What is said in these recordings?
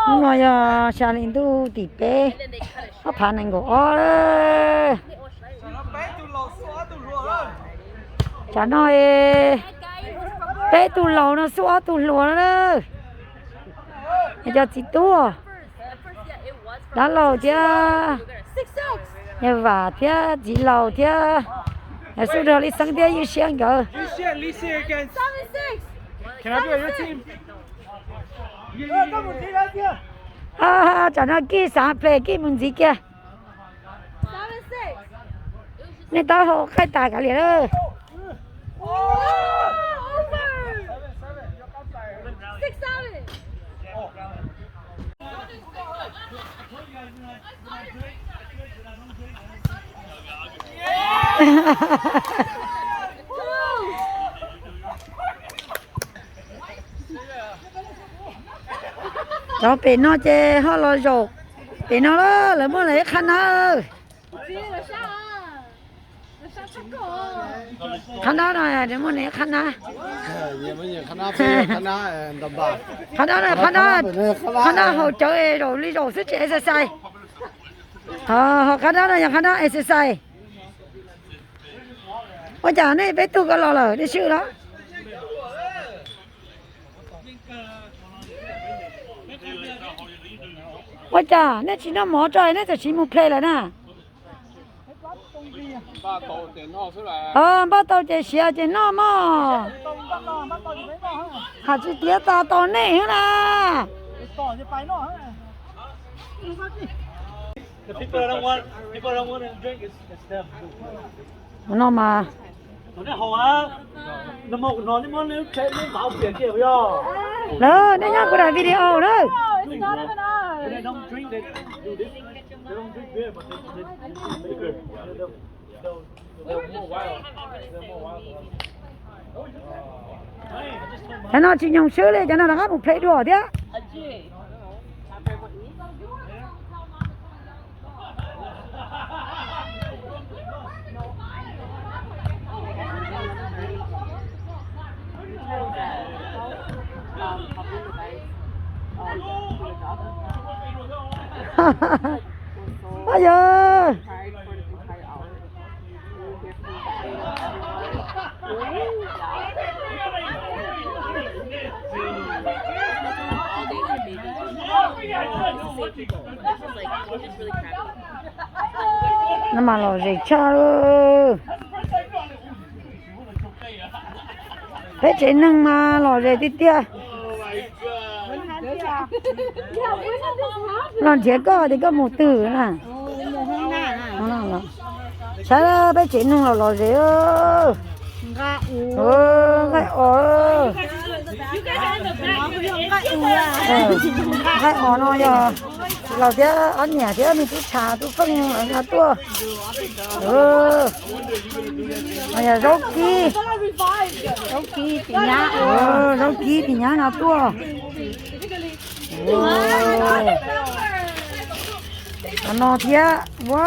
Hnub no yog xya hli ntuj tim peb, ob phav nees nkaum ob. Tsam no, peb tug laus no xub ob tug hluas no na. Cov txiv tub, dab laug thiab, yawg Vam thiab txiv laus thiab, xub rau Li Xeeb thiab Ywj Siab nkawd. Tsam no Kij xav play Kij mus ntxiv kiag. Nej tab hau qaij tas kav liam lawm. Cov pem no ces ho los zaum pem no lawm, lawv muaj lawv ib qhab nab. Qhab nab no muaj nws ib qhab nab. Qhab nab, qhab nab, qhab nab haus cawv es zaum li zaum xwb tsis exercise. Ho qhab nab no yog qhab nab exercise. Ua cas nej peb tug ko los lawm nej swb los? Ua cas nej tsis noj mov tso nej txawm siv mus play lawm na? Npaj tau ces siav ces noj mog. Hais tsis tiav tas tos nej na. No mas, lawv nej nyob kuv daim video na. Cov no tsis nyoog swb li, cov no rov qab mus play dua thiab. Yog no mas lom zem tshaj. Peb tsev neeg mas lom zem tiag tiag. Los nrhiav koj tias koj mus twg na. Saib peb tsev neeg los lom zem. Nqaij os, nqaij os no yog laus thiab ob niam thiab me tub Tshav tub Feej lawv nqa tuaj. Yog zaub kib, zaub kib tim nyab no tuaj. No thiab, ua,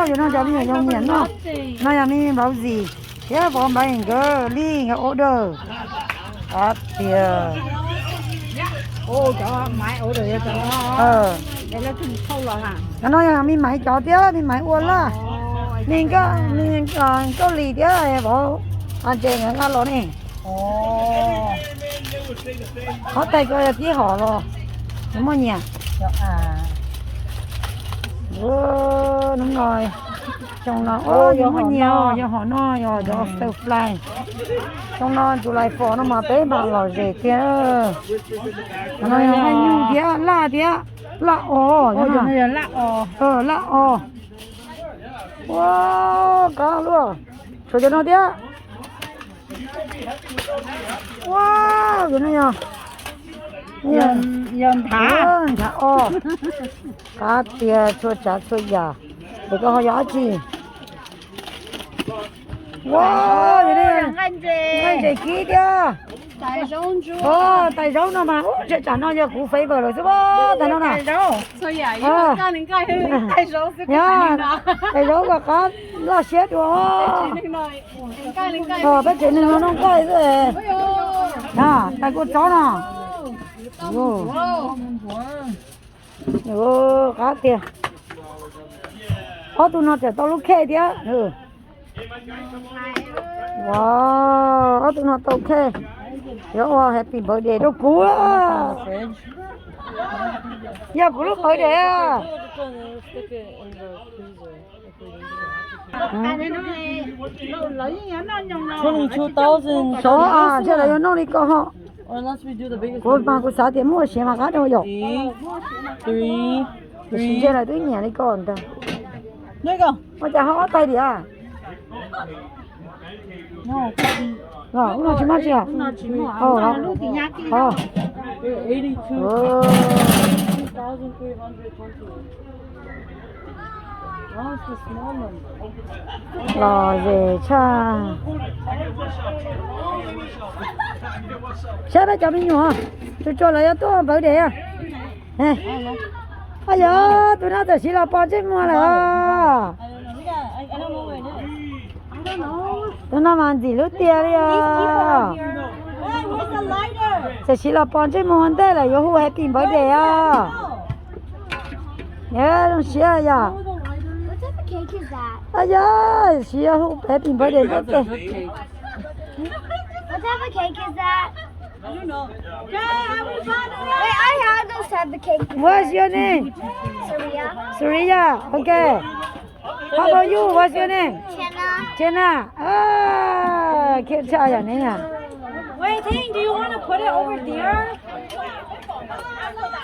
yog no cov me nyuam yaus nyiam noj, no yog me npau zis thiab vov npaiv nkawd li nkawd order. Qab tiag. No yog me maiv cov thiab me maiv ua laj, me Nkauj Lis thiab vauv Ntses nkawd nqa los ne. Qhov tais ko yog tib hom los, nws muaj nyias. Hnub no, xyoo no, nws muaj nyias, yog hom no yog cov stir fry. Xyoo no July four no mas peb mam lom zem kiag. Hom no yog nyuj thiab laj thiab, laj os, laj os. Ua, qab luaj. Tshuav cov no thiab. Ua, cov no yog, yog nrhav os. Qab tiag txhua tsav txhua yam. Ces koj ho yog dab tsi? Ua, nqaij ntses kib thiab. Tais zaub no mas, tsam no yog kuv favor lawm xwb, tais no na. Yog, tais zaub kom qab loj siab dua. Peb tsev neeg no noj nqaij xwb. Tais kua txob no. Qab tiag. Ob tug no tseem tau lub khej thiab. Wow, ob tug no tau khej. Yuav ua happy birthday rau kuv. Yog kuv lub birthday. Twenty-two thousand. Sov, ntshe lawv yuav noj li ko ho. Kuv mas kuv xav tias muaj siav mas qab rau yom. Tiam sis ntshe lawv twb nyiam li ko ntag. Ua cas ho ob tais diam? Ub no tsis muaj tsi. Los ze tshaj. Saib peb cov me nyuam, tsuas tsuas lawv yuav tuaj npawv des. Yog tus no txawm siv los pos ntsej muag lawm. Tus no mas ntxim lub tiag li os. Txawm siv los pos ntsej muag ua ntej lawm yuav hu happy birthday os. Zoo siab yom. Yog siv hu happy birthday ntej. What's your name? Surya. Okay. How about you? What's your name? Jenna. Cute tshaj yom neb. Wait, Tang, do you want to put it over there?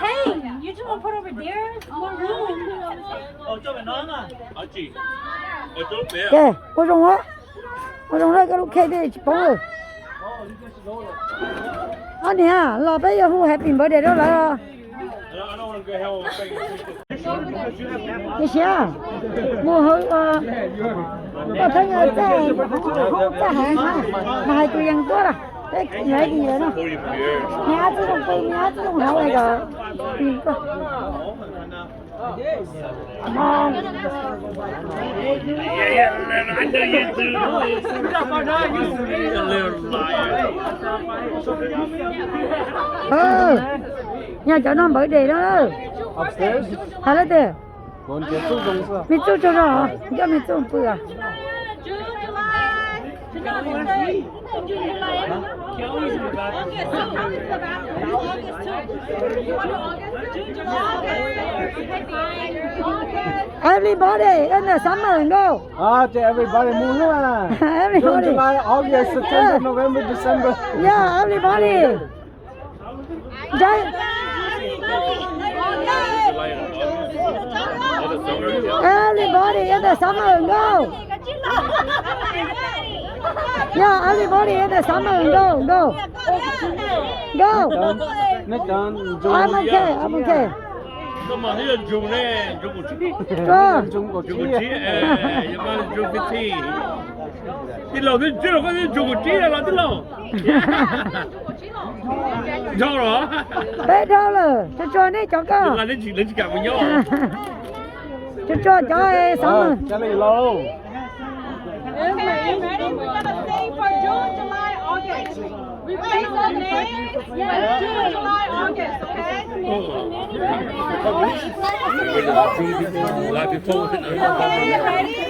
Tang, you just want to put over there? More room. Ua zoo, ua zoo lawm, koj lub khej tej tsis poob lawm. Ob niag los peb yuav hu happy birthday rau lawv. Tiam sis mus hauv koj thab txaj, txaj heev, mas hais tus yees tuaj lawm, peb yuav ib tus yees no. Nws ab txuj zoo pw, nws ab txuj zoo hauv es kom yees tuaj. Yog cov no npawv des no. Hais lawv tias me txuj tsaug zog, coj me txuj pw os. Everybody in the summer and go. Ah, everybody mus na. Everybody. June, July, August, September, November, December. Yeah, everybody. Everybody in the summer and go. Yeah, everybody in the summer and go, go. Go. I'm okay, I'm okay. Tij laug twb tsis los, koj twb tsuas kaum tsib los tij laug. Dhau los? Peb dhau lawm, tsuas tsuas nej cov koj. Tsuas tsuas cov xav mus. Okay, ready? We're gonna sing for June, July, August. Repeat the names. Yes, June, July, August, okay? Are you ready?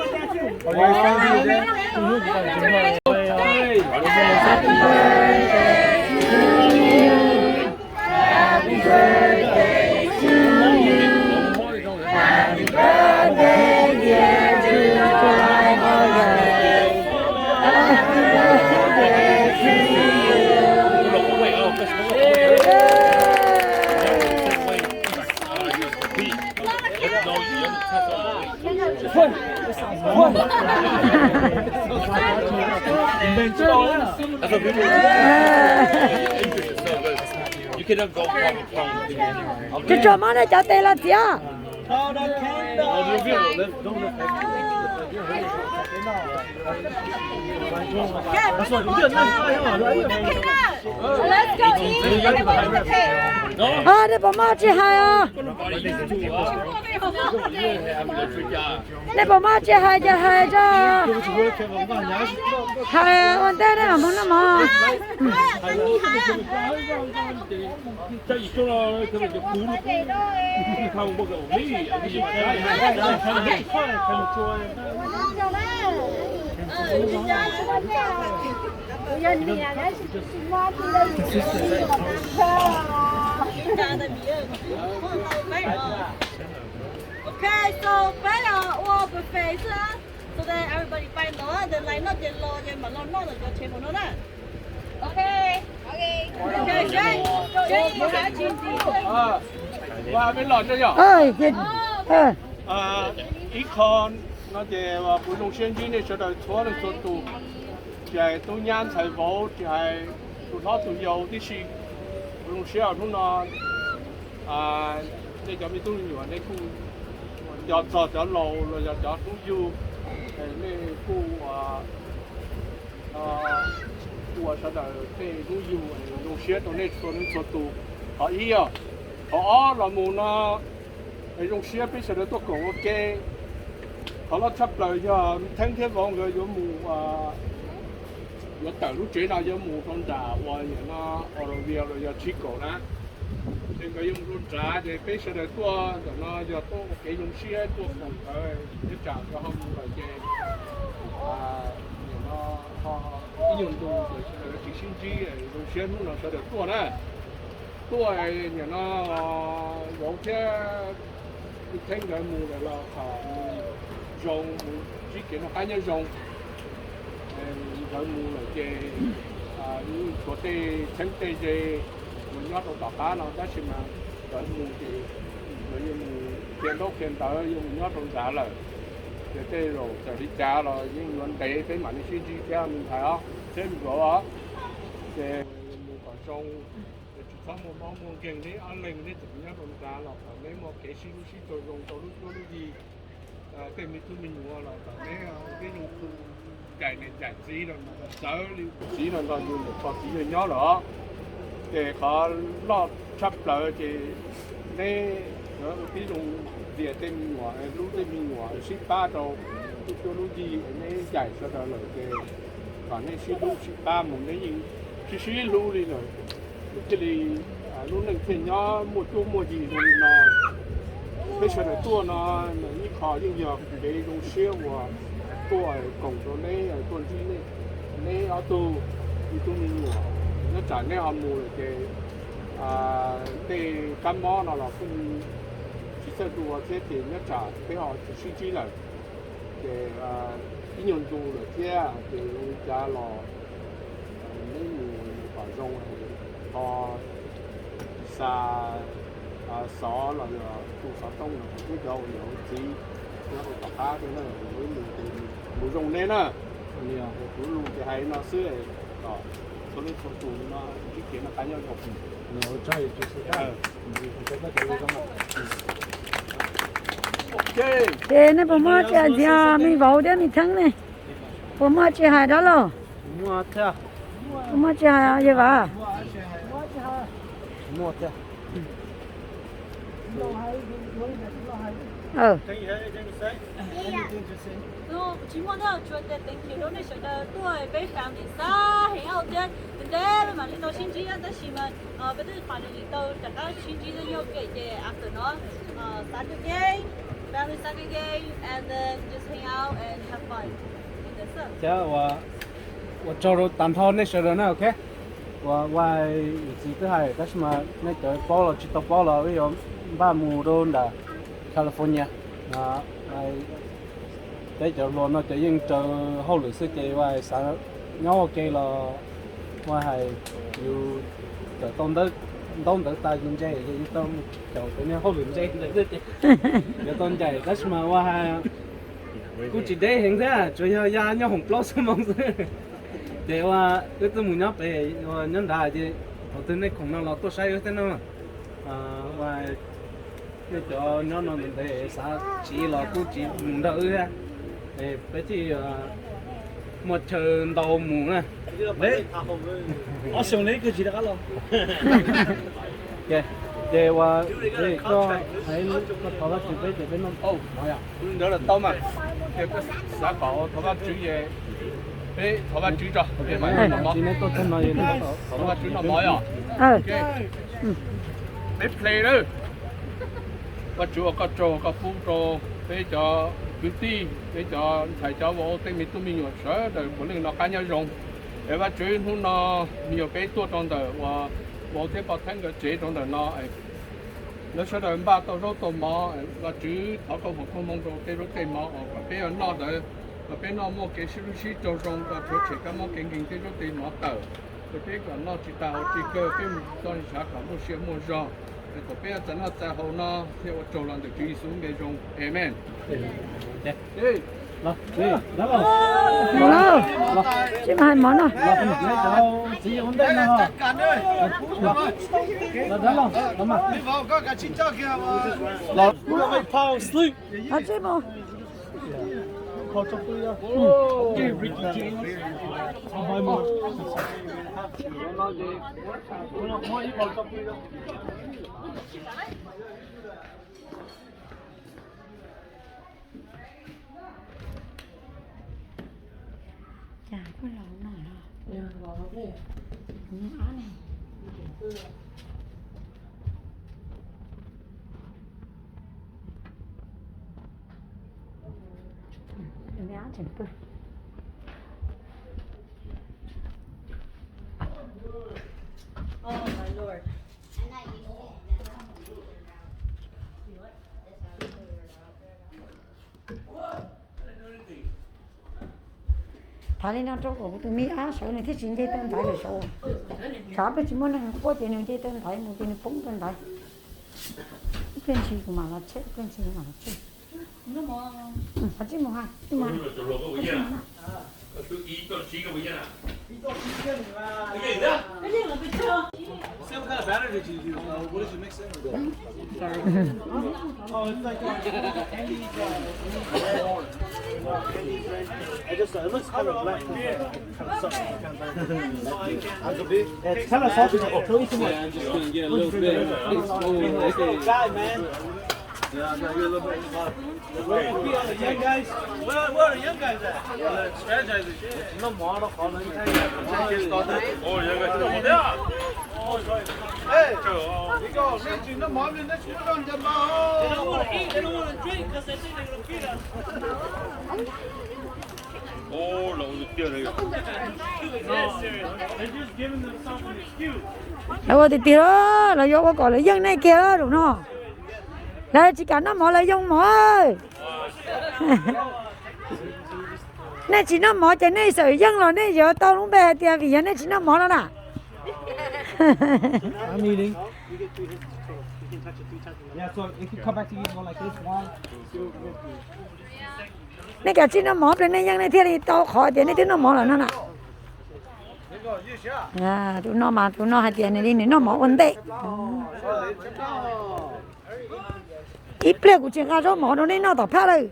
Tsuas tsuas muab nej cov tes los txiav. Let's go eat. Ov, nej puas muaj tsis hais os? Nej puas muaj tsis hais ces hais tso. Hais ua ntej nej mam mus noj mov. Okay, so peb ua buffet xwb, so that everybody find out, then lawv noj ces los ces mam los noj ntawm cov table no na. Okay. Okay, Jay, Jay, you have to Ib qho no ces kuv zoo siab ntsib nej sawv daws txhua leej txhua tus, tsis hais tub nyab ntxhais vauv, tsis hais tus hlob tus yau tib si. Kuv zoo siab hnub no nej cov me tub me nyuam nej kuj nco txog cov laus los yog cov hnub yug, nej kuj ua sawv daws tej hnub yug, zoo siab rau nej txhua leej txhua tus. Qhov ib os, qhov ob los mus no, zoo siab peb sawv daws tuaj koom ua ke. Qhov loj tshaj plaws yog Theeb thiab Vauv nkawd yuav mus, yuav tawm lub tsev no yuav mus rau nram uas nim no Oroville los yog Chico na. Ces nkawd yuav mus rau nrad ces peb sawv daws tuaj ntawm no yog tuaj ua kev zoo siab tuaj koom nkawd, nyob tsam nkawd ho mus lawm ces nim no ho ib nyuag ntu ces sawv daws tsis sib ntsib, zoo siab hnub no sawv daws tuaj na. Tuaj nim no Vauv thiab Theeb nkawd mus lawm los kom zoo, mus sib kev noj qab nyob zoo. Nkawd mus lawm ces tshuav tej txheeb tej ze mus nyob rau tom qab no, tab sis mas nkawd mus ces nkawd yuav mus qhia ntaub qhia ntawv, yuav mus nyob rau nrad lawm. Ces tej zaum txawm li cas los yeej yuav ntev peb mam li sib ntsib thiab me ntxhais os, thiab me vauv os. Ces mus kom zoo, tsis txhob muaj mob muaj nkeeg, neb ob leeg neb tseem nyob rau nrad los kom neb muaj kev sib hlub sib txawj zoo rau lub cuab lub yig. Tej me tub me nyuam los kom neb peb yeej tu ncaim niam ncaim txiv no, txawv li txiv no nrog yus niam pog txiv yawg nyob lawm os. Ces qhov loj tshaj plaws ces neb ua tib zoo tias tej me nyuam, hlub tej me nyuam, sib pab rau lub cuab lub yig, neb ncaim sawv daws lawm ces kom nej sib hlub sib pab mus, neb yeej sib sib hlub li lawm. Thiaj li lub neej thiaj nyob muaj cuab muaj yig zoo li no. Peb sawv daws tuaj no, ib qho yeej yog kev zoo siab uas tuaj koom rau neb, tuaj ntsib neb ob tug me tub me nyuam. Nyob tsam neb ho mus lawm ces tej kab mob no los kuj tsis txawj tu thiab ces nyob tsam peb ho tsis sib ntsib lawm. Ces ib nyuag ntu lawm thiab ces zoo li cas los neb mus kom zoo, ho xa xov los yog tus xov tooj los twb cov uas niam txiv nyob rau tom qab thiab na, mus ces mus zoo neb na. Kuv lus ces hais li no xwb, kom txhua leej txhua tus no sib kev noj qab nyob zoo. Ces nej puas muaj tsis hais ntxiv, me vauv thiab me Theeb ne? Puas muaj tsis hais dab laug? Puas muaj tsis hais yawg Vam? Tsis muaj dab tsi, tsuas tias thank you rau nej sawv daws tuaj, peb family xav hang out thiab, ntev ntev peb mam li tau sib ntsib, tab sis mas peb twb finally tau rov qab sib ntsib, nyob ua ke ces after no, Saturday, family Saturday, and then just hang out and have fun. Thiab ua tsaug rau tag nrho nej sawv daws na, ok. Ua ua yus txiv twb hais tab sis mas nej cov paub los tsis tau paub los wb yuav npaj mus rau nram California. Peb cov hluas no cov yeej raws hauj lwm xwb ces ua xav nyob ua ke los ua hais yus cawm tau ntaub ntawv tas yus ntse ces yus tau mus caum cov niag hauj lwm ntse ntawd xwb ces yuav tau ncaim tab sis mas ua hais kuj tsis deb heev thiab, tsuas yog ya nyob hoom plaub xuab moos xwb. Ces ua wb twb mus nyob pem, nyob nrad ces thaum twg nej khoom no los tuaj saib wb thiab no. Ua nej cov nyob no ntev ntev xav tsiv los kuj tsiv mus nrog wb thiab. Peb thiaj muaj chaw ntau mus na. Ob xyoo li kawg tsis rov qab los. Ces ua koj hais koj thov Vajtswv peb ces peb noj mov yom. Ntawd los tau mas. Ces koj xav kom thov Vajtswv ces peb thov Vajtswv tso, peb mam noj mov. Thov Vajtswv noj mov yom. Peb play lawm. Vajtswv ua koj tsaug koj pub rau peb cov kwv tij, peb cov ntxhais cov vauv, tej me tub me nyuam sawv daws puav leej noj qab nyob zoo. Es Vajtswv hnub no me nyuam peb tuaj rau ntawm uas vauv thiab poj Theeb nkawd tsev rau ntawm no, lawv sawv daws npaj tau zaub tau mov, Vajtswv thov koj foom koob hmoov rau tej zaub tej mov uas kom peb yuav noj ntawd, kom peb noj muaj kev sib hlub sib raug zoo, kom rhuav tshem kab mob kev nkeeg tej zaub tej mov tawm, kom peb kom noj tsis tas haus tsis kawg, peb mus txog txoj sia kom muaj sia muaj zog, kom peb yuav txais noj txais haus no thiaj ua tsaug los ntawm Tswv Yexus npe zoo. Amen. Sib hais mov no. Los tsib mus. Cas koj los no los? Kuv nyob ob ne. Nyob ob tseem pw. Thaiv li no rau kom kuv tus me ab sawv nws thiaj tsis nce taw ntaiv lawm sav. Tshav peb tsis muaj neeg quaj ces nws nce taw ntaiv mus ces nws poob taw ntaiv. Ib pliag ntshis kuv mam los check, ib pliag ntshis kuv mam los check. Qhov tsis mus ha, tsis mus ha. It just, uh, it looks kind of black. Kind of sucks. It's kind of salty. Don't eat too much. Yeah, just gonna get a little bit. It's, oh, okay. Guy, man. Yeah, I gotta get a little bit. Where, where are the young guys? Where, where are the young guys at? Strategizing. Noj mov no qhov no. Hey, nej tsis noj mov li nej tsis muaj zog ncaws mas. They don't want to eat, they don't want to drink 'cause they think they're gonna feed us. Lawv ua tiag tiag, lawv yuav ua kom lawv yeej nej kiag lawm no. Lawv tsis kam noj mov lawv yoo mov. Nej tsis noj mov ces nej txawm yeej los nej yuav tau lub npe hais tias vim yog nej tsis noj mov no na. Nej kav tsij noj mov pliag nej yeej nej thiaj li tau qhov tias nej twb noj mov lawm no na. Tus no mas tus no hais tias nws li nws noj mov ua ntej. Ib pliag kuv tsis nqa zaub mov rau nej noj tom phaj lawm.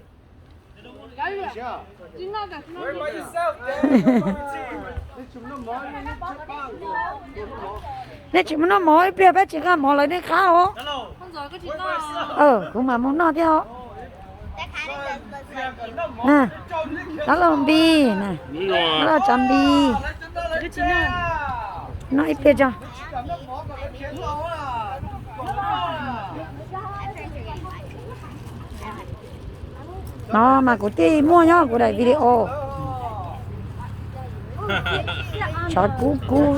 Nej tsis mus noj mov ib pliag peb tsis nqa mov lawm nej qab os. Kuv mam mus noj thiab os. Dab laug Npis, dab laug Tsav Npis, noj ib pliag tso. No mas kuv tij muaj nyob kuv daim video. Tshav kub kub.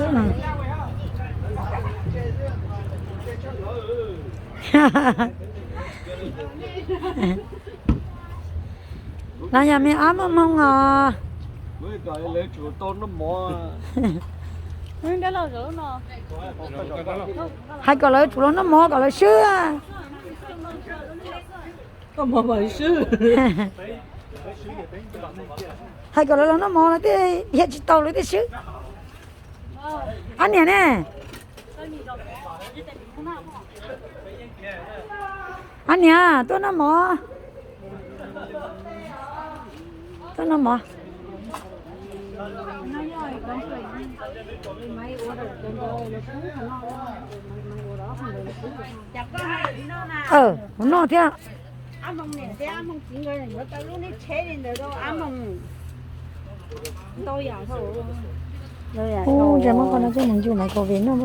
No yog me ab muaj hmoo os. Hais kom lawv tsum los noj mov kom lawv swb. Hais kom lawv los noj mov lawv thiaj dhia tsis tau lawv thiaj swb. Ab niam ne, ab niam tuaj noj mov. Tuaj noj mov. Ua noj thiab. Ub, ntshe muab koj no coj mus ncu mov covid noj.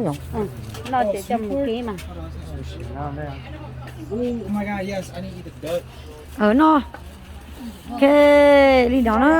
Noj. Li no na.